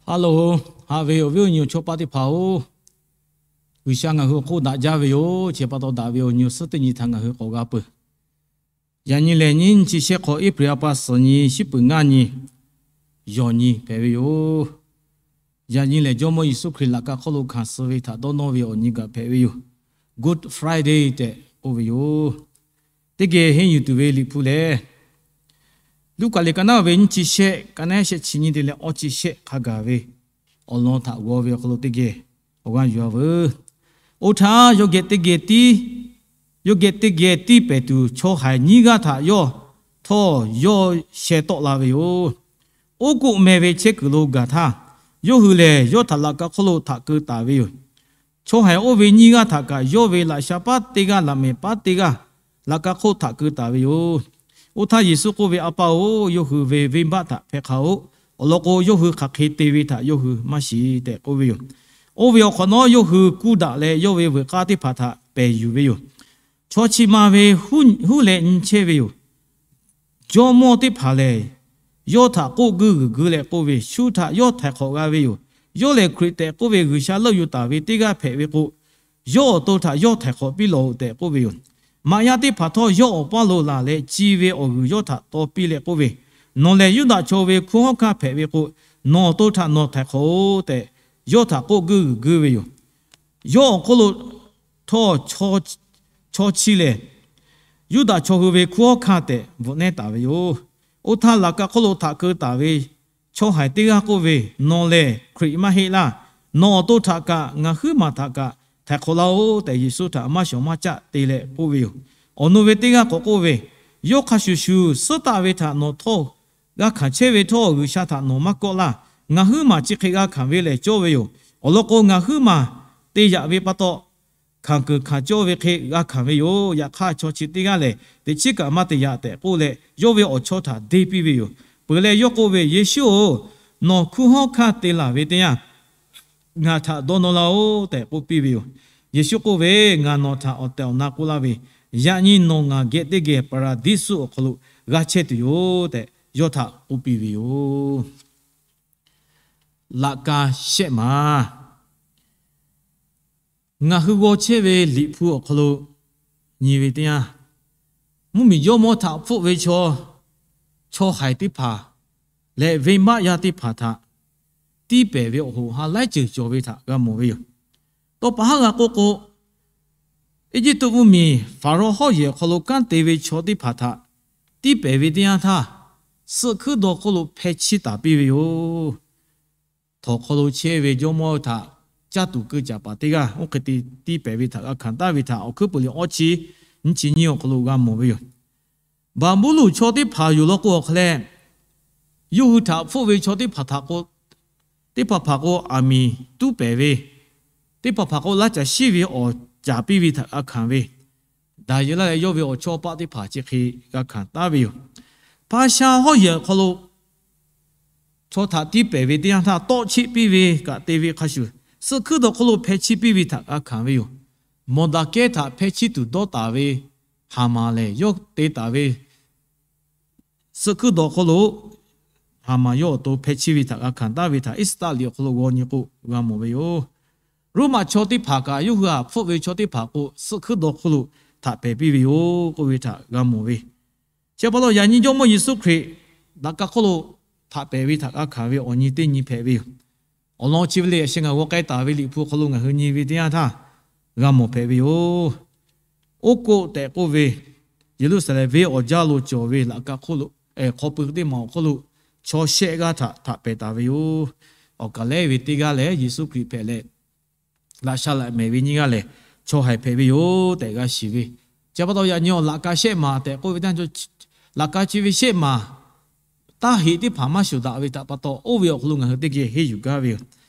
Haˉ loˬ, haꞈ ve awˬ viˉ awˬ nyi awˬ chawˇ paˆ teˇ hpaˍ-oˬ, G'uiˬsha ngaˬ hui awˬ hk'oˆ daꞈ jaˇ ve yoˬ. Chi pa taw daꞈ ve awˬ nyi awˬ suhˉ teˇ nyi htaꞈ ngaˬ hui k'awꞈ g'a peuˬ. Yaꞈ nyi lehˬ, nyiˇ nyi chi shehˆ hk'awꞈ April ha pa suhˍ nyi, shiˉ peuˬ ngaˇ nyi, yawˬ nyi hpehꞈ ve yoˬ. Yaꞈ nyi lehˬ, Jawˇmawˇ Yeˍsuˆ Hkriꞈ laꞈ ka hk'oˆ lo hkanˍ suh ve htaꞈ dawˇ nawˇ ve awˬ nyi gaˬ hpehꞈ ve yoˬ. Good Friday tehꞈ k'oˆ ve yoˬ. Teˇ geh henˇ yuˬ tuˬ ve Liꞈ hpu lehˬ, Luˉkaꞈ liꞈ ka naˉ ve nyiˇ chi shehˆ, ka naˉ shehˆ chi nyi te leh awˇ chi shehˆ hk'a gaˬ ve awˬ lawn htaꞈ g'aw ve awˬ hk'aw lo teˇ geh awˬ g'aˇ yuˬ-a veuˬ. Oˇ htaˇ, yawˇ geh teˇ geh tiˉ, yawˇ geh teˇ geh tiˇ pehˍ tuˬ chaw haiˬ nyiˇ g'aˇ htaꞈ yawˇ htawˇ yawˇ sheh tawˆ la ve yoˬ. Oˉ k'oˆ meh ve chehˇ kuiˬ lo gaˬ htaˇ, yawˇ hui lehˬ yawˇ htaꞈ laꞈ ka hk'oˆ lo htaꞈ keu taˍ ve yoˬ. Chaw haiˬ oˇ ve nyiˇ g'aˇ htaꞈ kaꞈ yawˇ ve laꞈ sha paˉ teˇ g'aˇ, laꞈ mehˍ paˉ teˇ g'aˇ, laꞈ ka hk'oˆ htaꞈ keu taˍ ve yoˬ. Oˇ htaˇ Yeˍsuˆ k'oˆ ve, A pa-oˬ, yawˇ hui ve venˇbaˆ htaꞈ hpehˇ hk'a-oˆ. Awˬ lawn k'o, yawˇ hui hk'aˬ hk'e te ve htaꞈ yawˇ hui maˇ shiˍ tehꞈ k'oˆ ve yoˬ. Oˇ ve awˬ hk'awꞈ nawˉ, yawˇ hui kuˇ daꞈ leh yawˇ ve veuꞈ k'aˇ teˇ hpaˍ htaꞈ pehˬ yuˬ ve yoˬ. Chaw chi ma ve huˉ leh nyi chehˇ ve yoˬ. Jawˇmawˇ teˇ hpaˍ lehˬ, yawˇ htaꞈ k'oˆ guiˇ g'uiˬ guiˇ leh k'oˆ ve, Shu htaꞈ yawˇ htaiˍ hk'awꞈ g'a ve yoˬ. Yawˇ lehˬ Hkriꞈ tehꞈ k'oˆ ve G'uiˬsha leuˆ yuˬ taˍ ve teˇ g'aˇ hpehꞈ ve k'o, yawˇ awˬ to htaꞈ yawˇ htaiˍ hk'awꞈ piˇ lawˬ-oꞈ tehꞈ k'oˆ ve yoˬ. Maꞈ yaˇ teˇ hpaˍ htawˇ yawˇ awˬ paˇ lo laˬ leh, ci ve awˬ g'uiˬ yawˇ htaꞈ taw piˇ leh k'oˆ ve, Nawˬ lehˬ Yuˇdaꞈ chaw ve hkunˉ hawˉ hkanˇ hpehꞈ ve k'o, nawˬ awˬ to htaꞈ nawˬ htaiˍ hk'awꞈ-oꞈ tehꞈ, yawˇ htaꞈ k'oˆ guiˇ g'uiˬ guiˇ ve yoˬ. Yawˇ awˬ hk'oˆ lo htawˇ chaw chi lehˬ, Yuˇdaꞈ chaw hui ve hkunˉ hawˉ hkanˇ tehꞈ bvuhꞈ nehˇ taˍ ve yoˬ. Oˇ htaˇ, laꞈ ka hk'oˆ lo htaꞈ keu taˍ ve chaw haiˬ teˇ g'aˇ k'oˆ ve, Nawˬ lehˬ Hkriꞈ maˇ heˆ laˇ. Nawˬ awˬ to htaꞈ kaꞈ ngaˬ huiˉ maˬ htaꞈ kaꞈ htaiˍ hk'awꞈ laˇ-oˆ tehꞈ, Yeˍsuˆ htaꞈ maˇ shawˍ maˇ caˆ te leh k'oˆ ve yoˬ. Awˬ nu ve teˇ g'aˇ k'awꞈ k'oˆ ve, Yawˇ hk'a shuˍ shuˍ suhˉ taˆ ve htaꞈ nawˬ htawˇ g'a hkanˍ chehˇ ve htawˇ, G'uiˬsha htaꞈ nawˬ maˇ kawˆ laˇ. Ngaˬ huiˉ maˬ chi hk'e g'a hkanˍ ve lehˬ cawˇ ve yoˬ. Awˬ lawn k'o, ngaˬ huiˉ maˬ te yaꞈ ve pa taw, hkanˍ kuiˬ hkanˍ cawˇ ve hk'e g'a hkanˍ ve yoˬ. Yaꞈ hk'aˇ, chaw chi teˇ g'aˇ lehˬ, teꞈ chiˉ kaꞈ maˇ te yaꞈ tehꞈ k'oˆ leh, yawˇ ve awˬ chawˇ htaꞈ deˇ piˇ ve yoˬ. Peuˬ leh yawˇ k'oˆ ve, Yeˍsuˆ-oˬ, nawˬ hkunˉ hawˉ hkanˇ te laˬ ve teˇ yanˇ, ngaˬ htaꞈ dawˇ nawˇ laˇ-oˆ tehꞈ k'oˆ piˇ ve yoˬ. Yeˍsuˆ k'oˆ ve, Ngaˬ nawˬ htaꞈ awˬ tehˬ awˬ na k'oˆ laˇ ve, yaꞈ nyi nawˬ ngaˬ geh teˇ geh Paˍraˍdiˇsuˆ awˬ hk'aw lo g'a chehˇ tuˬ yoˬ tehꞈ, yawˇ htaꞈ k'oˆ piˇ ve yoˬ. Laꞈ ka shehˆ maˬ. Ngaˬ hui g'aw chehˇ ve Liꞈ hpu awˬ hk'aw lo nyi ve teˇ yanˇ, mvuhˇmiˬ jawˇmawˇ htaꞈ hpfuhˆ ve chaw, chaw haiˬ teˇ hpaˍ leh venˇbaˆ yaˇ teˇ hpaˍ htaꞈ tiˇ pehˍ ve awˬ hoꞈ ha laiˉ ceuˬ cawˬ ve htaꞈ g'a mawˬ ve yoˬ. Tawˇ pa haˉ g'a k'oˆ k'o, Eˇjiˇtuꞈ mvuhˇmiˬ Hpaˍrawˇ hawˉ yehˬ awˬ hk'aw lo kanˉ te ve chaw teˇ hpaˍ htaꞈ tiˇ pehˍ ve teˇ yanˇ htaˇ, suhˆ hkuiˉ dawˇ hk'oˆ lo hpehˇ chiˇ taˍ piˇ ve yoˬ. Htawnˍ hk'aw lo chehˇ ve jawˇmawˇ htaꞈ caˇ tuˬ keu caˍ paˍ teˇ g'aˇ oˇ hk'e te tiˇ pehˍ ve htaꞈ g'a hkanˍ taˍ ve htaꞈ Awˬ hkuiˉ puiˍ liꞈ awˇ chi nyiˇ chi nyiˇ awˬ hk'aw lo g'a mawˬ ve yoˬ. Baˍbuˍlonˍ chaw teˇ hpaˍ yoˬ law k'o, awˬ hk'a leh yawˇ hui htaꞈ hpfuhˆ ve chaw teˇ hpaˍ htaꞈ k'o, teˇ hpaˍ hpaˍ k'o aˬ miˍ tuˉ pehˍ ve, teˇ hpaˍ hpaˍ k'o laˇ caˬ shiˉ ve awˬ caˍ piˇ ve htaꞈ g'a hkanˍ ve, Daˍyeˍlaˆ leh yawˇ ve awˬ chawˇ paˆ teˇ hpaˍ chi hk'e g'a hkanˍ taˍ ve yoˬ. Paˍsha hawˉ yehˬ awˬ hk'aw lo chaw htaꞈ tiˇ pehˍ ve teˇ yanˇ htaˇ, tawˆ cheˆ piˇ ve kaꞈ te ve hk'a shuˍ, suhˆ hkuiˉ dawˇ hk'oˆ lo hpehˇ chiˇ piˇ ve htaꞈ g'a hkanˍ ve yoˬ. Mawˍdaˍkehˇ htaꞈ hpehˇ chiˇ tuˬ dawˇ taˍ ve Haˍmaˍ lehˬ, yawˇ te taˍ ve suhˆ hkuiˉ dawˇ hk'oˆ lo Haˍmaˍ yawˇ awˬ to hpehˇ chiˇ ve htaꞈ g'a hkanˍ taˍ ve htaꞈ Iˉsaˍtaˆ liꞈ awˬ hk'aw lo g'aw nyi k'o g'a mawˬ ve yoˬ. Roˉmaꞈ chaw teˇ hpaˍ kaꞈ yawˇ hui htaꞈ hpfuhˆ ve chaw teˇ hpaˍ k'o, suhˆ hkuiˉ dawˇ hk'oˆ lo htaꞈ pehˍ piˇ ve yoˬ k'oˆ ve htaꞈ g'a mawˬ ve. Chi pa taw, yaꞈ nyi Jawˇmawˇ Yeˍsuˆ Hkriꞈ laꞈ ka hk'oˆ lo htaꞈ pehˍ ve htaꞈ g'a hkanˍ ve awˬ nyi teˇ nyi hpehꞈ ve yoˬ. Awˬ lawn chi ve lehˬ, yaꞈ sheh ngaˬ g'aw k'ai taˍ ve Liꞈ hpu awˬ hk'aw lo ngaˬ hui nyi ve teˇ yanˇ htaˇ g'a mawˬ hpehꞈ ve yoˬ. Oˉ k'oˆ tehꞈ k'oˆ ve, Yeˍruˆsaˍlehnˍ venˇ awˬ jaˇ lo cawˬ ve laꞈ ka hk'oˆ lo, hk'aw pui teˇ maˬ awˬ hk'oˆ lo chaw shehˆ g'aˇ htaꞈ htaꞈ pehˍ taˍ ve yoˬ. Awˬ kaˍ lehˉ ve teˇ g'aˇ lehˬ, Yeˍsuˆ Hkriꞈ hpehꞈ leh, laꞈ sha laꞈ mehˍ ve nyiˇ g'aˇ lehˬ, chaw haiˬ hpehꞈ ve yoˬ tehꞈ g'a shiˍ ve. Chi pa taw, yaꞈ nyi awˬ laꞈ ka shehˆ maˬ tehꞈ k'oˆ ve teˇ yanˇ, laꞈ ka chi ve shehˆ maˬ taˇ heꞈ teˇ hpaˍ maˇ shuˍ daꞈ ve htaꞈ pa taw, oˇ ve awˬ hk'aw lo ngaˬ hui teˇ geh henˇ yuˬ gaˇ ve yoˬ.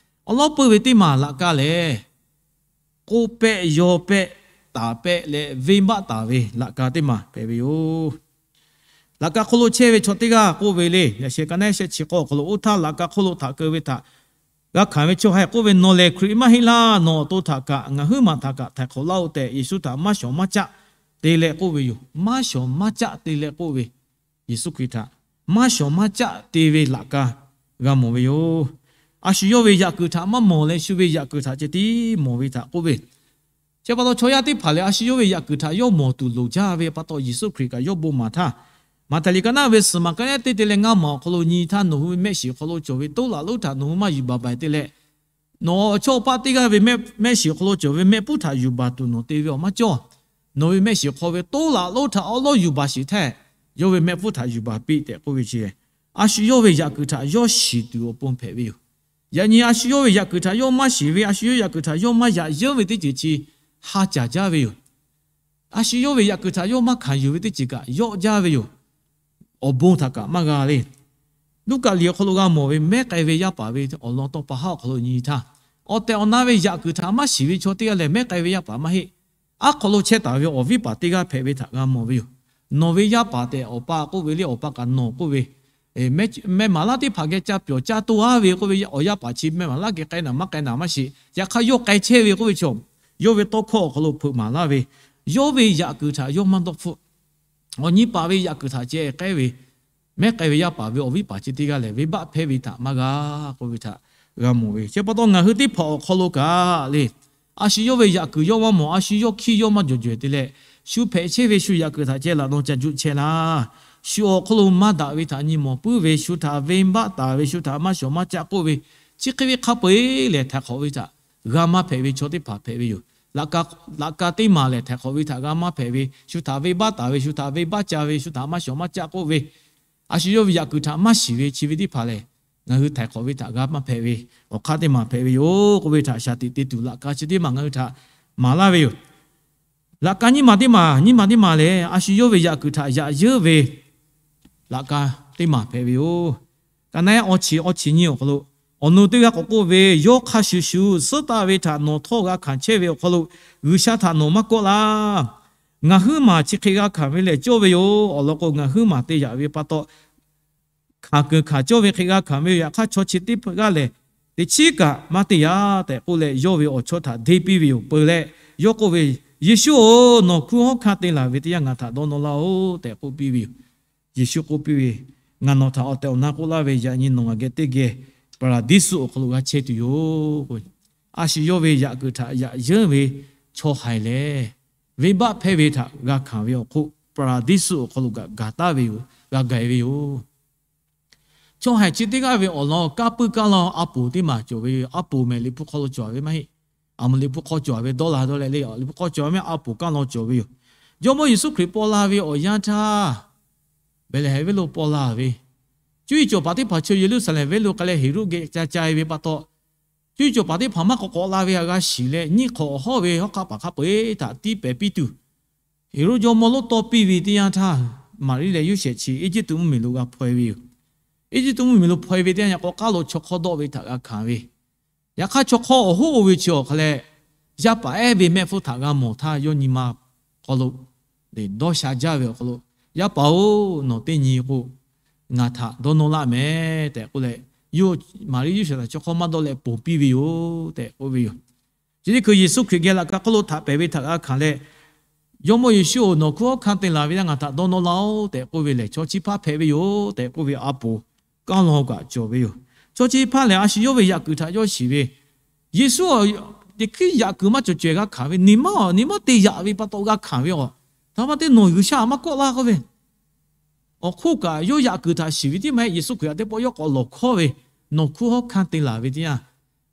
Awˬ lawn peuˇ ve teˇ maˬ laꞈ ka lehˬ, k'oˆ pehˆ, yaw pehˆ, taˍ pehˆ leh venˇbaˆ taˍ ve laꞈ ka teˇ maˬ hpehꞈ ve yoˬ. Laꞈ ka hk'oˆ lo chehˇ ve chaw teˇ g'aˇ k'oˆ ve le, yaꞈ sheh ka naˉ shehˆ chi k'awˇ awˬ hk'aw lo, oˇ htaˇ laꞈ ka hk'oˆ lo htaꞈ keu ve htaꞈ g'a hkanˍ ve chaw haiˬ k'oˆ ve, Nawˬ lehˬ Hkriꞈ maˇ heˆ laˇ. Nawˬ awˬ to htaꞈ kaꞈ ngaˬ huiˉ maˬ htaꞈ kaꞈ htaiˍ hk'awꞈ laˇ-oˆ tehꞈ, Yeˍsuˆ htaꞈ maˇ shawˍ maˇ caˆ te leh k'oˆ ve yoˬ. Maˇ shawˍ maˇ caˆ te leh k'oˆ ve, Yeˍsuˆ Hkriꞈ htaꞈ maˇ shawˍ maˇ caˆ te ve laꞈ ka g'a mawˬ ve yoˬ. A shu yawˇ ve yaꞈ kuiˬ htaꞈ maˇ mawˬ leh, shu ve yaꞈ kuiˬ htaꞈ ceh tiˉ mawˬ ve htaꞈ k'oˆ ve. Chi pa taw chaw yaˇ teˇ hpaˍ lehˬ, a shu yawˇ ve yaꞈ kuiˬ htaꞈ yawˇ mawˬ tuˬ loˍ jaˇ ve pa taw, Yeˍsuˆ Hkriꞈ kaꞈ yawˇ bon maˍ htaˇ, Maꞈhtehˍ liꞈ ka naˆ ve suhˍ maˬ ka naˆ teˇ te leh ngaˇ maˬ awˬ hk'aw lo nyi htaˇ, nawˬ hui ve mehˆ shiˍ awˬ hk'aw lo cawˬ ve toˉ laꞈ lonˉ htaꞈ nawˬ hui maˇ yuˬ baˬ baˬ te leh, nawˬ awˬ chawˇ paˆ teˇ g'aˇ ve mehˆ shiˍ awˬ hk'aw lo cawˬ ve mehˆ hpfuhˇ htaꞈ yuˬ baˬ tuˬ nawˬ te ve awˬ maˇ cawˇ. Nawˬ ve mehˆ shiˍ hk'aw ve toˉ laꞈ lonˉ htaꞈ awˉ lawˉ yuˬ baˬ sheˍ htaˇ, yawˇ ve mehˆ hpfuhˇ htaꞈ yuˬ baˬ piˇ tehꞈ k'oˆ ve chi, a shu yawˇ ve yaꞈ kuiˬ htaꞈ yawˇ shiˍ tuˬ awˬ pon hpehꞈ ve yoˬ. Yaꞈ nyi a shu yawˇ ve yaꞈ kuiˬ htaꞈ yawˇ maˇ shiˍ ve, a shu yawˇ yaꞈ kuiˬ htaꞈ yawˇ maˇ yaꞈ yeunˇ ve teˇ ceuˬ chi ha caˍ jaˇ ve yoˬ. A shu yawˇ ve yaꞈ kuiˬ htaꞈ yawˇ maˇ hkanˍ yuˬ ve teˇ ceuˬ kaꞈ yawˆ jaˇ ve yoˬ. Awˬ bon htaꞈ kaꞈ maˇ g'a le. Luˉkaꞈ liꞈ awˬ hk'aw lo g'a mawˬ ve mehˉ k'ai ve yaˇ paˍ ve awˬ lawn tawˇ pa haˉ awˬ hk'aw lo nyi htaˇ, awˬ tehˬ awˬ na ve yaꞈ kuiˬ htaꞈ maˇ shiˍ ve chaw teˇ g'aˇ lehˬ, mehˉ k'ai ve yaˇ paˍ maˇ heˆ. Aˉ hk'aw lo chehˇ taˍ ve awˬ viˉ paˍ teˇ g'aˇ hpehꞈ ve htaꞈ g'a mawˬ ve yoˬ. Nawˬ ve yaˇ paˍ tehꞈ awˬ pa k'oˆ ve le, awˬ pa kaꞈ nawˬ k'oˆ ve, mehˬ maˍ laˇ teˇ hpaˍ geh ca pyawˬ caˇ toˇ aˉ ve k'oˆ ve, awˬ yaˇ paˍ chi mehˬ maˍ laˇ geh k'ai naˍ maˇ k'ai naˍ maˇ shiˍ. Yaꞈ hk'aˇ yawˇ k'ai chehˇ ve k'oˆ ve chaw, yawˇ ve tawˇ hkawˇ awˬ hk'aw lo hpeuꞈ maˍ laˇ ve, yawˇ ve yaꞈ kuiˬ htaꞈ yawˇ maˇ dawˇ hpfuhˆ. Awˬ nyi paˍ ve yaꞈ kuiˬ htaꞈ ceh k'ehˉ ve, mehˉ k'ai ve yaˇ paˍ ve awˬ viˉ paˍ chi teˇ g'aˇ lehˬ, venˇbaˆ hpehˇ ve htaꞈ maˇ g'a k'oˆ ve htaꞈ g'a mawˬ ve. Chi pa taw ngaˬ hui teˇ hpaˍ awˬ hk'aw lo kaꞈ le, a shu yawˇ ve yaꞈ kuiˬ yawˇ maˇ mawˬ, a shu yawˇ hkiˇ yawˇ maˇ jawˬ jawˬ te leh, shu hpehꞈ chehˇ ve shu yaꞈ kuiˬ htaꞈ ceh laꞈ naw ca juˆ chehˇ laˇ. Shu awˬ hk'aw lo maˇ daꞈ ve htaꞈ nyi mawˬ puiˉ ve, shu htaꞈ venˇbaˆ taˍ ve, shu htaꞈ maˇ shawˍ maˇ caˆ k'oˆ ve, chi hk'e ve hk'a peu-eˬ lehˬ htaiˍ hk'awꞈ ve htaꞈ g'a maˇ hpehꞈ ve chaw teˇ hpaˍ hpehꞈ ve yoˬ. Laꞈ ka teˇ maˬ lehˬ htaiˍ hk'awꞈ ve htaꞈ g'a maˇ hpehꞈ ve, shu htaꞈ venˇbaˆ taˍ ve, shu htaꞈ venˇbaˆ ca ve, shu htaꞈ maˇ shawˍ maˇ caˆ k'oˆ ve, a shu yawˇ ve yaꞈ kuiˬ htaꞈ maˇ shiˍ ve chi ve teˇ hpaˍ lehˬ, ngaˬ hui htaiˍ hk'awꞈ ve htaꞈ g'a maˇ hpehꞈ ve awˬ hk'aˇ teˇ maˬ hpehꞈ ve yoˬ k'oˆ ve htaꞈ shaˍ tiꞈ te tuˬ laꞈ ka chi teˇ maˬ ngaˬ hui htaꞈ maˍ laˇ ve yoˬ. Laꞈ ka nyiˇ maˬ teˇ maˬ, nyiˇ maˬ teˇ maˬ lehˬ, a shu yawˇ ve yaꞈ kuiˬ htaꞈ yaꞈ yeunˇ ve laꞈ ka teˇ maˬ hpehꞈ ve yoˬ. Ka naˆ awˇ chi awˇ chi nyiˇ awˬ hk'aw lo, awˬ nu teˇ g'aˇ k'awꞈ k'oˆ ve, Yawˇ hk'a shuˍ shuˍ suhˉ taˆ ve htaꞈ nawˬ htawˇ g'a hkanˍ chehˇ ve awˬ hk'aw lo, G'uiˬsha htaꞈ nawˬ maˇ kawˆ laˇ. Ngaˬ huiˉ maˬ chi hk'e g'a hkanˍ ve lehˬ cawˇ ve yoˬ. Awˬ lawn k'o, ngaˬ huiˉ maˬ te yaꞈ ve pa taw, hkanˍ kuiˬ hkanˍ cawˇ ve hk'e g'a hkanˍ ve yoˬ. Yaꞈ hk'aˇ, chaw chi teˇ g'aˇ lehˬ, teˇ chiˉ kaꞈ maˇ te yaꞈ tehꞈ k'oˆ leh, yawˇ ve awˬ chawˇ htaꞈ deˇ piˇ ve yoˬ. Peuˬ leh, yawˇ k'oˆ ve, Yeˍsuˆ-oˬ, nawˬ hkunˉ hawˉ hkanˇ te laˬ ve teˇ yanˇ ngaˬ htaꞈ dawˇ nawˇ laˇ-oˆ tehꞈ k'oˆ piˇ ve yoˬ. Yeˍsuˆ k'oˆ piˇ ve, Ngaˬ nawˬ htaꞈ awˬ tehˬ awˬ na k'oˆ laˇ ve, yaꞈ nyi nawˬ ngaˬ geh teˇ geh Paˍraˍdiˇsuˆ awˬ hk'aw lo g'a chehˇ tuˬ yoˬ. A shu yawˇ ve yaꞈ kuiˬ htaꞈ yaꞈ yeunˇ ve chaw haiˬ lehˬ, venˇbaˆ hpehˇ ve htaꞈ g'a hkanˍ ve awˬ hk'oˆ Paˍraˍdiˇsuˆ awˬ hk'aw lo kaꞈ gaˬ taˍ ve yoˬ, g'a gaˬ ve yoˬ. Chaw haiˬ chi teˇ g'aˇ ve awˬ lawn kanˉ puiˉ kanˉ law a poˍ teˇ maˬ cawˬ ve yoˬ. A poˍ mehˍ Liꞈ hpu hk'aw lo cawˬ ve maˇ heˆ. A moˍ Liꞈ hpu hk'aw cawˬ ve dawˇ la dawˇ leh le, Liꞈ hpu hk'aw cawˬ ve maˇ heˆ, a poˍ kanˉ law cawˬ ve yoˬ. Jawˇmawˇ Yeˍsuˆ Hkriꞈ paw la ve awˬ yanˇ htaˇ, Behˍlehˍhehnˍ venˇ lo paw la ve, cuˇ yiˍ cawˬ paˍ teˇ hpaˍ chaw Yeˍruˆsaˍlehnˍ venˇ lo k'ai leh Heˍroˆ geh ca ca-e ve pa taw, cuˇ yiˍ cawˬ paˍ teˇ hpaˍ maˇ k'awꞈ k'awꞈ la ve htaꞈ g'a shiˍ leh, nyiˇ hk'awꞈ awˬ hawˉ ve hawˉ hk'aˆ paˍ hk'a peu-eˬ htaꞈ tiˇ pehˍ piˇ tuˬ, Heˍroˆ jawˇmawˇ lonˉ tawˇ piˇ ve teˇ yanˇ htaˇ, Maˍriˆ leh Yoˇsehꞈ chi Eˇjiˇtuꞈ mvuhˇmiˬ lo g'a hpaw-e ve yoˬ. Eˇjiˇtuꞈ mvuhˇmiˬ lo hpaw-e ve teˇ yanˇ, yaꞈ k'aw k'aˉ lo chaw hk'awˇ dawˆ ve htaꞈ g'a hkanˍ ve, yaꞈ hk'aˇ chaw hk'awˇ awˬ hoˉ oˇ ve chi awˬ hk'a leh, yaˇ paˍ ehˉ ve mehˆ hpfuhˇ htaꞈ g'a mawˬ htaˇ, yawˇ nyi ma hk'aw lo dawˇ sha jaˇ ve awˬ hk'aw lo, Yaˇ paˍ-oˬ, nawˬ teˇ nyi k'o, ngaˬ htaꞈ dawˇ nawˇ laˇ mehˍ tehꞈ k'oˆ leh, Maˍriˆ Yoˇsehꞈ htaꞈ chaw hk'awˇ maˇ dawˆ leh ponˬ piˇ ve yoˬ tehꞈ k'oˆ ve yoˬ. Chi teˇ hkui Yeˍsuˆ Hkriꞈ geh laꞈ ka hk'oˆ lo htaꞈ pehˍ ve htaꞈ g'a hkanˍ leh, Jawˇmawˇ Yeˍsuˆ-oˬ, nawˬ hkunˉ hawˉ hkanˇ te laˬ ve htaꞈ ngaˬ htaꞈ dawˇ nawˇ laˇ-oˆ tehꞈ k'oˆ ve lehˬ, chaw chi hpaˇ hpehꞈ ve yoˬ tehꞈ k'oˆ ve a poˍ kanˉ law kaꞈ cawˬ ve yoˬ. Chaw chi hpaˇ lehˬ, a shu yawˇ ve yaꞈ kuiˬ htaꞈ yawˇ shiˍ ve, Yeˍsuˆ-oˬ, teˇ hkiˉ yaꞈ kuiˬ maˇ cawˬ cawehˬ g'a hkanˍ ve, nawˬ maˇ te yaꞈ ve pa taw g'a hkanˍ ve a, htaꞈ pa taw nawˬ G'uiˬsha maˇ kawˆ laˇ k'oˆ ve, awˬ hk'oˆ kaꞈ yawˇ yaꞈ kuiˬ htaꞈ shiˍ ve tiˉ maˇ heˆ. Yeˍsuˆ Hkriꞈ htaꞈ teˇ pawˆ yawˇ k'awꞈ lawˬ hkawˇ ve, nawˬ hkunˉ hawˉ hkanˇ te laˬ ve teˇ yanˇ,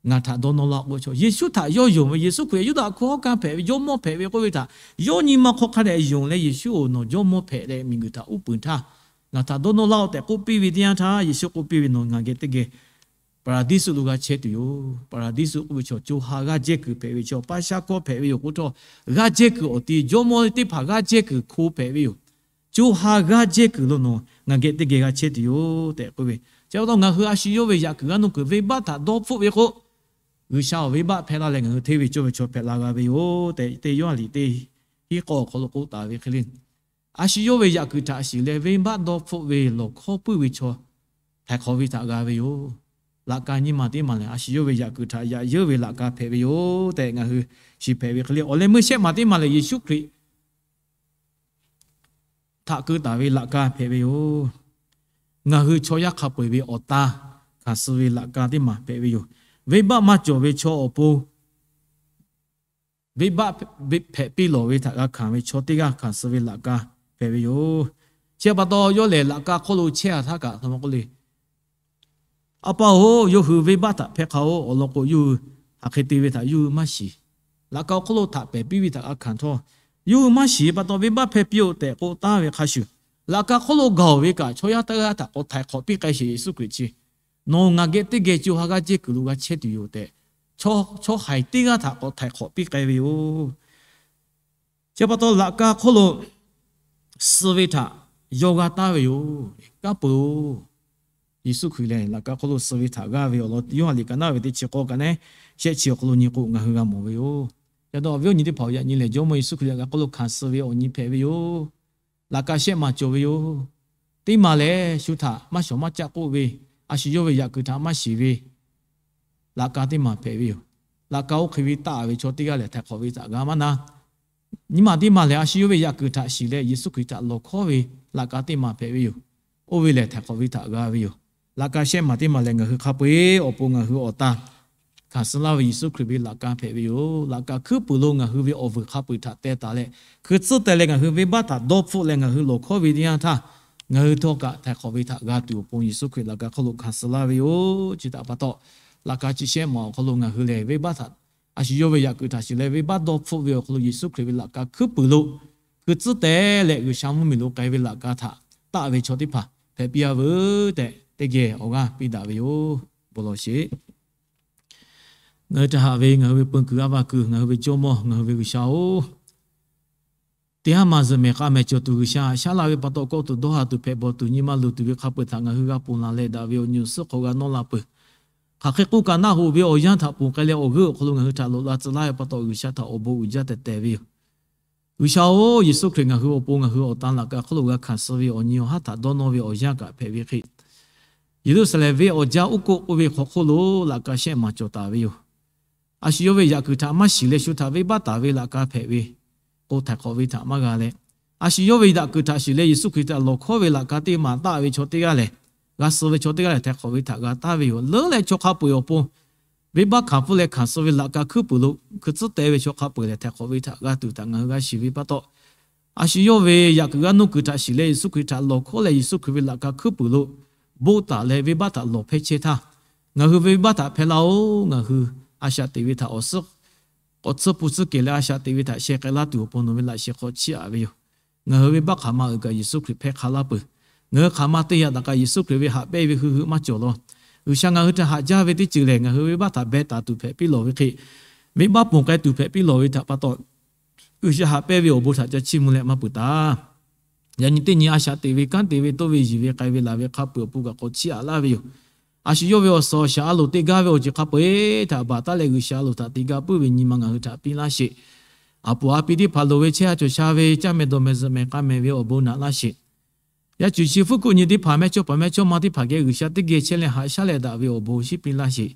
ngaˬ htaꞈ dawˇ nawˇ laˇ k'oˆ ve chaw, Yeˍsuˆ htaꞈ yawˇ yonˍ ve, Yeˍsuˆ Hkriꞈ Yuˇdaꞈ hkunˉ hawˉ hkanˇ hpehꞈ ve, jawˇmawˇ hpehꞈ ve k'oˆ ve htaꞈ yawˇ nyi ma hk'aw hk'a dehꞈ yonˍ leh, Yeˍsuˆ-oˬ, nawˬ jawˇmawˇ hpehꞈ leh miˬguiˬ htaꞈ uˉ peunˍ htaˇ, ngaˬ htaꞈ dawˇ nawˇ laˇ-oˆ tehꞈ k'oˆ piˇ ve teˇ yanˇ htaˇ, Yeˍsuˆ k'oˆ piˇ ve, Nawˬ ngaˬ geh teˇ geh Paˍraˍdiˇsuˆ lo g'a chehˇ tuˬ yoˬ. Paˍraˍdiˇsuˆ k'oˆ ve chaw, co ha g'aˇ jehˇ kuiˬ hpehꞈ ve chaw, paˇ shaˉ hkawˇ hpehꞈ ve yoˬ k'oˆ htawˇ, g'aˇ jehˇ kuiˬ awˬ ti jawˇmawˇ teˇ hpaˍ g'aˇ jehˇ kuiˬ hko hpehꞈ ve yoˬ. Co ha g'aˇ jehˇ kuiˬ lo nawˬ ngaˬ geh teˇ geh g'a chehˇ tuˬ yoˬ tehꞈ k'oˆ ve. Chi pa taw ngaˬ hui a shu yawˇ ve yaꞈ kuiˬ g'aˇ nuˇ kuiˬ venˇbaˆ htaꞈ dawˇ hpfuhˆ ve k'o, G'uiˬsha awˬ venˇbaˆ hpehˇ laˇ leh ngaˬ hui hteˇ ve cawˇ ve chaw hpehꞈ la g'a ve yoˬ tehꞈ, teˇ Yoˇhanˬ liꞈ teˇ hiˉ k'awˇ awˬ hk'aw lo k'oˆ taˍ ve hk'e le, a shu yawˇ ve yaꞈ kuiˬ htaꞈ shiˍ leh venˇbaˆ dawˇ hpfuhˆ ve lawˬ hkawˇ puiˉ ve chaw htaiˍ hk'awꞈ ve htaꞈ g'a ve yoˬ. Laꞈ ka nyiˇ maˬ teˇ maˬ lehˬ, a shu yawˇ ve yaꞈ kuiˬ htaꞈ yaꞈ yeunˇ ve laꞈ ka hpehꞈ ve yoˬ tehꞈ ngaˬ hui shiˍ hpehꞈ ve hk'e le, awˬ leh meuˇ shehˆ maˬ teˇ maˬ lehˬ, Yeˍsuˆ Hkriꞈ htaꞈ keu taˍ ve laꞈ ka hpehꞈ ve yoˬ. Ngaˬ hui chaw yaˇ hk'a peu-eˬ ve awˬ tan hkanˍ suh ve laꞈ ka teˇ maˬ hpehꞈ ve yoˬ. Venˇbaˆ maˇ cawˬ ve chaw awˬ pon venˇbaˆ hpehꞈ piˇ lawˬ ve htaꞈ g'a hkanˍ ve chaw teˇ g'aˇ hkanˍ suh ve laꞈ ka hpehꞈ ve yoˬ. Chi pa taw yawˇ lehˬ laꞈ ka hk'oˆ lo chehˇ a htaˇ kaꞈ hk'aˬ ma k'oˆ le, A pa-oˬ, yawˇ hui venˇbaˆ htaꞈ hpehˇ hk'a-oˬ, awˬ lawn k'o yawˇ hui hk'aˬ hk'e te ve htaꞈ yawˇ hui maˇ shiˍ. Laꞈ ka awˬ hk'oˆ lo htaꞈ pehˬ piˇ ve htaꞈ g'a hkanˍ htawˇ, yawˇ hui maˇ shiˍ ve pa taw venˇbaˆ hpehˇ piˇ-oˆ tehꞈ k'oˆ taˉ ve hk'a shuˍ, laꞈ ka hk'oˆ lo gaˬ-oˬ ve kaꞈ chaw yaˇ teˇ g'aˇ htaꞈ k'awꞈ htaiˍ hk'awꞈ piˇ k'ai sheˍ. Yeˍsuˆ Hkriꞈ chi, Nawˬ ngaˬ geh teˇ geh co ha g'aˇ jehˇ kuiˬ lo g'a chehˇ tuˬ yoˬ tehꞈ, chaw haiˬ teˇ g'aˇ htaꞈ k'awꞈ htaiˍ hk'awꞈ piˇ k'ai ve yoˬ. Chi pa taw laꞈ ka hk'oˆ lo suh ve htaꞈ yawˇ g'a taˍ ve yoˬ. Kanˉ peuˬ-oˬ, Yeˍsuˆ Hkriꞈ lehˬ laꞈ ka hk'oˆ lo suh ve htaꞈ g'a ve awˬ lawn Yoˇhanˬ liꞈ kaꞈ naˉ ve teˇ chi k'awˇ kaꞈ neˉ shehˆ chi awˬ hk'aw lo nyi k'o ngaˬ hui g'a mawˬ ve yoˬ. Yaꞈ taw awˬ viˉ awˬ nyi teˇ hpaˍ-oˬ, yaꞈ nyi lehˬ Jawˇmawˇ Yeˍsuˆ Hkriꞈ laꞈ ka hk'oˆ lo hkanˍ suh ve awˬ nyi hpehꞈ ve yoˬ. Laꞈ ka shehˆ maˬ cawˬ ve yoˬ. Teˇ maˬ lehˬ shu htaꞈ maˇ shawˍ maˇ caˆ k'oˆ ve, a shu yawˇ ve yaꞈ kuiˬ htaꞈ maˇ shiˍ ve laꞈ ka teˇ maˬ hpehꞈ ve yoˬ. Laꞈ ka oˇ hk'e ve taˆ ve chaw teˇ g'aˇ lehˬ htaiˍ hk'awꞈ ve htaꞈ g'a maˇ na. Nyi ma teˇ maˬ lehˬ a shu yawˇ ve yaꞈ kuiˬ htaꞈ shiˍ leh Yeˍsuˆ Hkriꞈ htaꞈ lawˬ hkawˉ ve laꞈ ka teˇ maˬ hpehꞈ ve yoˬ. Oˇ ve lehˬ htaiˍ hk'awꞈ ve htaꞈ g'a ve yoˬ. Laꞈ ka shehˆ maˬ teˇ maˬ lehˬ ngaˬ hui hk'a peu-eˬ awˬ pon ngaˬ hui awˬ tan hkanˍ suh laˇ ve Yeˍsuˆ Hkriꞈ ve laꞈ ka hpehꞈ ve yoˬ. Laꞈ ka hkuiˉ puiˍ lo ngaˬ hui ve awˬ vuiˬ hk'a peu-eˬ htaꞈ teh taˍ leh, hkui tcuhˉ teh leh ngaˬ hui venˇbaˆ htaꞈ dawˇ hpfuhˆ leh ngaˬ hui lawˬ hkawˉ ve teˇ yanˇ htaˇ, ngaˬ hui htawˇ kaꞈ htaiˍ hk'awꞈ ve htaꞈ g'a tuˬ awˬ pon Yeˍsuˆ Hkriꞈ laꞈ ka hk'oˆ lo hkanˍ suh laˇ ve yoˬ. Chi htaꞈ pa taw, laꞈ ka chi shehˆ maˬ awˬ hk'aw lo ngaˬ hui lehˬ venˇbaˆ htaꞈ a shu yawˇ ve yaꞈ kuiˬ htaꞈ shiˍ leh venˇbaˆ dawˇ hpfuhˆ ve awˬ hk'aw lo Yeˍsuˆ Hkriꞈ ve laꞈ ka hkuiˉ puiˍ lo hkui tcuhˉ teh leh G'uiˬsha mvuhˇmiˬ lo k'ai ve laꞈ ka htaꞈ taˆ ve chaw teˇ hpaˍ hpehꞈ piˇ-a veuˬ tehꞈ teˇ geh awˬ g'aˇ piˇ daꞈ ve yoˬ. Bon lawˬ sheˍ. Ngaˬ hui htaꞈ haꞈ ve ngaˬ hui ve peun kuiˬ a va kuiˬ ngaˬ hui ve Jawˇmawˇ ngaˬ hui ve G'uiˬsha-oˬ, teˇ haˉ ma zuhꞈ mehˍ k'a mehˍ cawˬ tuˬ G'uiˬsha, shaˉ laˇ ve pa taw kawˆ tuˬ dawˇ ha tuˬ hpehꞈ bawˬ tuˬ nyi ma luˬ tuˬ ve hk'a peu-eˬ htaꞈ ngaˬ hui g'a ponˬ laˬ leh daꞈ ve awˬ nyi awˬ suhˉ hk'aw g'a nawˇ la peuˬ. Hk'aˬ hk'e k'oˆ kaꞈ naˆ hoꞈ ve awˬ yanˇ htaꞈ ponˬ k'ai leh awˬ g'euˆ awˬ hk'aw lo ngaˬ hui htaꞈ loꞈ la tcuh laˇ ve pa taw G'uiˬsha htaꞈ awˬ bon uiˍ jaˇ tehˬ tehˬ ve yoˬ. G'uiˬsha-oˬ, Yeˍsuˆ Hkriꞈ ngaˬ hui awˬ pon ngaˬ hui awˬ tan laꞈ ka hk'oˆ lo g'a hkanˍ suh ve awˬ nyi awˬ haˉ htaꞈ dawˇ nawˇ ve awˬ yanˇ kaꞈ hpehꞈ ve hk'e, Yeˍruˆsaˍlehnˍ venˇ awˬ jaˇ uˉ k'oˆ k'oˆ ve hk'aw hk'oˆ lo laꞈ ka shehˆ maˬ cawˬ taˍ ve yoˬ. A shu yawˇ ve yaꞈ kuiˬ htaꞈ maˇ shiˍ leh shu htaꞈ venˇbaˆ taˍ ve laꞈ ka hpehꞈ ve k'o, htaiˍ hk'awꞈ ve htaꞈ maˇ g'a leh, a shu yawˇ ve yaꞈ kuiˬ htaꞈ shiˍ leh Yeˍsuˆ Hkriꞈ htaꞈ lawˬ hkawˉ ve laꞈ ka teˇ maˬ taˆ ve chaw teˇ g'aˇ lehˬ, g'a suh ve chaw teˇ g'aˇ lehˬ htaiˍ hk'awꞈ ve htaꞈ g'a taˍ ve yoˬ. Leuˉ leh chaw hk'a peu-eˬ awˬ pon venˇbaˆ hkanˍ pfuhˇ leh hkanˍ suh ve laꞈ ka hkuiˉ puiˍ lo hkui tcuhˉ teh ve chaw hk'a peu-eˬ lehˬ htaiˍ hk'awꞈ ve htaꞈ g'a tuˬ htaꞈ ngaˬ hui g'a shiˍ ve pa taw, a shu yawˇ ve yaꞈ kuiˬ g'aˇ nuˇ kuiˬ htaꞈ shiˍ leh Yeˍsuˆ Hkriꞈ htaꞈ lawˬ hkawˉ leh Yeˍsuˆ Hkriꞈ ve laꞈ ka hkuiˉ puiˍ lo boˆ taˍ leh venˇbaˆ htaꞈ lawˬ hpehˇ chehˇ htaˇ, ngaˬ hui ve venˇbaˆ htaꞈ hpehˇ laˇ-oˬ. Ngaˬ hui a shaꞈ teꞈ ve htaꞈ awˬ suhˉ k'awꞈ tsuhˇ pu tsuhˇ kehˬ leh a shaꞈ teꞈ ve htaꞈ sheh k'ai laˇ tuˬ awˬ pon nawˬ ve laꞈ sheh hk'aw chiˇ aꞈ ve yoˬ. Ngaˬ hui ve venˇbaˆ hk'aˬ ma uiˍ kaꞈ Yeˍsuˆ Hkriꞈ hpehˇ hk'a laˇ peuˬ. Ngaˬ hui hk'aˬ ma te yaꞈ daꞈ kaꞈ Yeˍsuˆ Hkriꞈ ve haꞈ pehnˇ ve hui hui maˇ cawˬ law. G'uiˬsha ngaˬ hui htaꞈ haꞈ jaˇ ve teˇ ceuˬ lehˬ, ngaˬ hui ve venˇbaˆ htaꞈ beh taˍ tuˬ hpehꞈ piˇ lawˬ ve hk'e, venˇbaˆ ponˬ k'ai tuˬ hpehꞈ piˇ lawˬ ve htaꞈ pa taw, G'uiˬsha haꞈ pehnˇ ve awˬ bon htaꞈ ca chiˇ mvuh leh maˇ peuˬ taˍ. Yaꞈ nyi teˇ nyi a shaꞈ teꞈ ve kanˉ te ve toˇ ve yiˬ ve k'ai ve laˬ ve hk'a peu-eˬ awˬ pon kaꞈ k'awꞈ chiˇ aꞈ laˇ ve yoˬ. A shu yawˇ ve awˬ suhˍ awˬ shaˍ a loˍ te gaˇ ve awˬ ceuˬ hk'a peu-eˬ htaꞈ baˬ taˉ leh G'uiˬsha a loˍ htaꞈ te gaˇ puiˉ ve nyi ma ngaˬ hui htaꞈ piˇ laˇ sheˍ. A poˍ a pi teˇ hpaˍ loˍ ve chehˇ a cawˬ sha ve caˇ mehˍ dawˬ mehˍ zuhꞈ mehˍ k'a mehˍ ve awˬ bon naꞈ laˇ sheˍ. Yaˇ cuˬ chi fuˉ kuˆ nyi teˇ hpaˍ mehˇchawˇ paˍ mehˇchawˇma teˇ hpaˍ geh G'uiˬsha teˇ geh chehˇ leh haꞈ shaˉ leh daꞈ ve awˬ bon shinˉ piˇ laˇ sheˍ.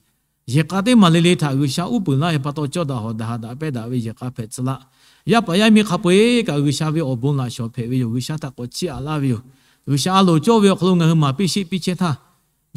Yehˬ k'a teˇ maˬ le le htaꞈ G'uiˬsha uˉ peunˍ laˇ ve pa taw cawˇ daꞈ hawˍ daꞈ ha daꞈ pehˇ daꞈ ve yehˬ k'a hpehꞈ tcuh laˇ. Yaˇ paˍ yaˇ miˇ hk'a peu-eˬ kaꞈ G'uiˬsha ve awˬ bon laꞈ shawˍ hpehꞈ ve yoˬ. G'uiˬsha htaꞈ k'awꞈ chiˇ aꞈ laˇ ve yoˬ. G'uiˬsha a loˍ cawˇ ve awˬ hk'aw lo ngaˬ hui maˍ piˇ sheˆ piˇ chehˇ htaˇ,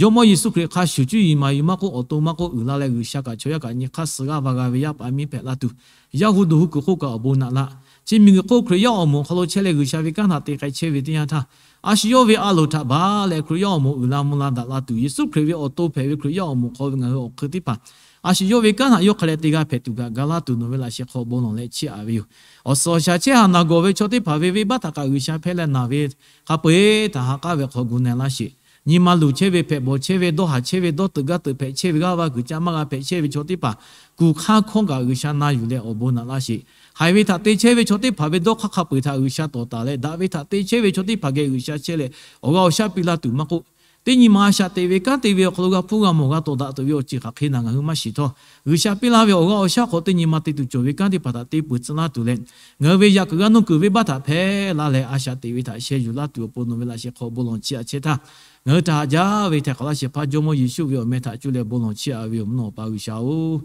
Jawˇmawˇ Yeˍsuˆ Hkriꞈ hk'a shuˍ cuˇ yiˍ maˍ yuˬ maˇ k'oˆ, awˬ to maˇ k'oˆ, uiˍ la leh G'uiˬsha kaꞈ chaw yaˇ kaꞈ nyi hk'aˇ suh g'aˇ va g'a ve yaˇ paˍ miˇ hpehꞈ la tuˬ, yaˇ hu duˬ hu kuiˬ hk'oˆ kaꞈ awˬ bon naꞈ laˇ. Chi miˬguiˬ hk'oˆ Hkriꞈ yaˇ awˬ moˍ awˬ hk'aw lo chehˇ leh G'uiˬsha ve kanˉ htaꞈ te k'ai chehˇ ve teˇ yanˇ htaˇ, a shu yawˇ ve a loˍ htaꞈ baˬ leh Hkriꞈ yaˇ awˬ moˍ uiˍ la mvuh la daꞈ la tuˬ, Yeˍsuˆ Hkriꞈ ve awˬ to hpehꞈ ve Hkriꞈ yaˇ awˬ moˍ hk'aw ve ngaˬ hui awˬ hk'eun teˇ hpaˍ a shu yawˇ ve kanˉ htaꞈ yawˇ hk'a leh te g'a hpehꞈ tuˬ kaꞈ ga laˇ tuˬ nawˬ ve laꞈ sheh hk'aw bon lawˬ leh chiˇ aꞈ ve yoˬ. Awˬ suhˍ awˬ shaˍ chehˇ haˍ naˬ gawˬ ve chaw teˇ hpaˍ ve venˇbaˆ htaꞈ kaꞈ G'uiˬsha hpehˇ leh naˬ ve hk'a peu-eˬ htaꞈ ha k'aˉ ve hk'aw gu na laˇ sheˍ. Nyi ma luˬ chehˇ ve, hpehꞈ bawˬ chehˇ ve, dawˇ haˍ chehˇ ve, dawˇ teuꞈ gaˇ teuꞈ hpehꞈ chehˇ ve, g'aˇ va kuiˬ ca maˇ g'a hpehꞈ chehˇ ve chaw teˇ hpaˍ kuˬ hk'aˇ hkawˇ kaꞈ G'uiˬsha na yuˬ leh awˬ bon naꞈ laˇ sheˍ. Haiˬ ve htaꞈ te chehˇ ve chaw teˇ hpaˍ ve dawˇ hk'aˇ hk'a peu-eˬ htaꞈ G'uiˬsha tawˍ taˍ leh, daꞈ ve htaꞈ te chehˇ ve chaw teˇ hpaˍ geh G'uiˬsha chehˇ leh awˬ g'aˇ awˬ shaˉ piˇ laˇ tuˬ maˇ k'oˆ, teˇ nyi ma a shaꞈ teꞈ ve kanˉ te ve awˬ hk'aw lo g'a hpuˇ g'a mawˬ g'a tawˍ daꞈ tuˬ ve awˬ ceuˬ hk'aˬ hk'e naˬ ngaˬ hui maˇ shiˍ htawˇ, G'uiˬsha piˇ laˇ ve awˬ g'aˇ awˬ shaˉ hk'aw teˇ nyi ma te tuˬ cawˬ ve kanˉ teˇ hpaˍ htaꞈ te peuˬ tcuh laˇ tuˬ leh, ngaˬ hui ve yaꞈ kuiˬ g'aˇ nuˇ kuiˬ venˇbaˆ htaꞈ hpehˇ laˇ leh a shaꞈ teꞈ ve htaꞈ sheh yuˬ laˇ tuˬ awˬ pon nawˬ ve laꞈ sheh hk'aw bon lawˬ chiˇ aꞈ chehˇ htaˇ, ngaˬ hui htaꞈ haꞈ jaˇ ve htaiˍ hk'awꞈ laˇ shehˍ hpaˇ Jawˇmawˇ Yeˍsuˆ ve awˬ meh htaꞈ cuˇ leh bon lawˬ chiˇ aꞈ ve yoˬ. Mvuhˇ naw pa G'uiˬsha-oˬ,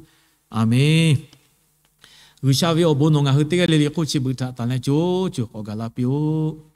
Aˍmenˍ. G'uiˬsha ve awˬ bon nawˬ ngaˬ hui teˇ g'aˇ le le hk'oˆ chi beuꞈ htaꞈ tanˬ leh co co k'awꞈ gaˬ la piˇ-oˆ.